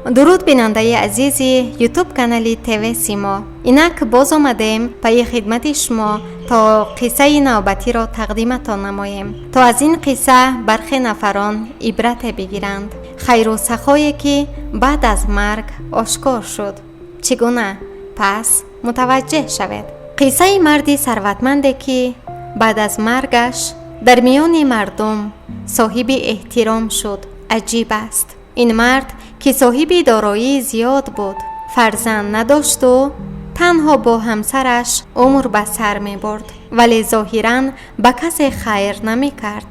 Дуруд, бинандаи азизи Ютуб канали ТВ Симо. Инак боз омадем пайи хидмати шумо, то қиссаи навбатиро тақдиматон намоем, то аз ин қисса бархе нафарон ибрате бигиранд. Хайру сахое ки баъд аз марг ошкор шуд чӣ гуна? Пас мутаваҷҷеҳ шавед. Қиссаи марди сарватманде, ки баъд аз маргаш дар миёни мардум соҳиби эҳтиром шуд, аҷиб аст. Ин мард, ки соҳиби дороии зиёд буд, фарзанд надошту танҳо бо ҳамсараш умр ба сар мебурд, вале зоҳиран ба касе хайр намекард.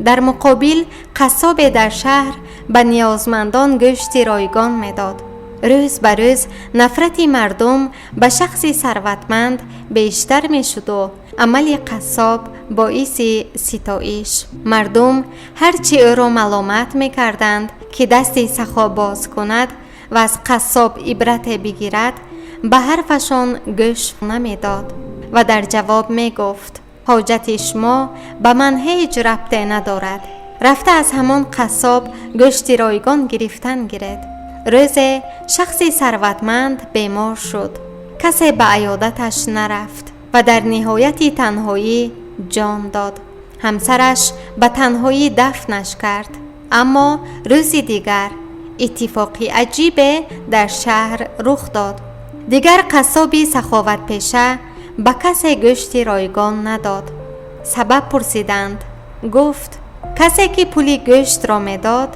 Дар муқобил қассобе дар шаҳр ба ниёзмандон гӯшти ройгон медод. Рӯз ба рӯз нафрати мардум ба шахси сарватманд бештар мешуду амали қассоб боиси ситоиш. Мардум ҳарчи ӯро маломат мекарданд, ки дасти сахо боз кунад ва аз қассоб ибрате бигирад, ба ҳарфашон гӯш намедод ва дар ҷавоб мегуфт: «Ҳоҷати шумо ба ман ҳеҷ рабте надорад. Рафта аз ҳамон қассоб гӯшти ройгон гирифтан гиред». Рӯзе шахси сарватманд бемор шуд. Касе ба аёдаташ нарафт ва дар ниҳояти танҳоӣ ҷон дод. Ҳамсараш ба танҳоӣ дафнаш кард. Аммо рӯзи дигар иттифоқи аҷибе дар шаҳр рух дод. Дигар қассоби саховатпеша ба касе гӯшти ройгон надод. Сабаб пурсиданд. Гуфт: «Касе, ки пули гӯштро медод,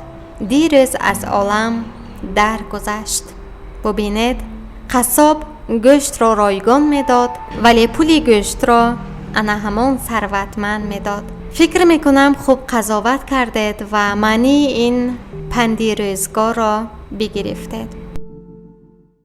дирӯз аз олам даргузашт». Бубинед, қассоб гӯштро ройгон медод, вале пули гӯштро ана ҳамон сарватманд медод. Фикр мекунам, хуб қазоват кардед ва маънии ин панди рӯзгорро бигирифтед.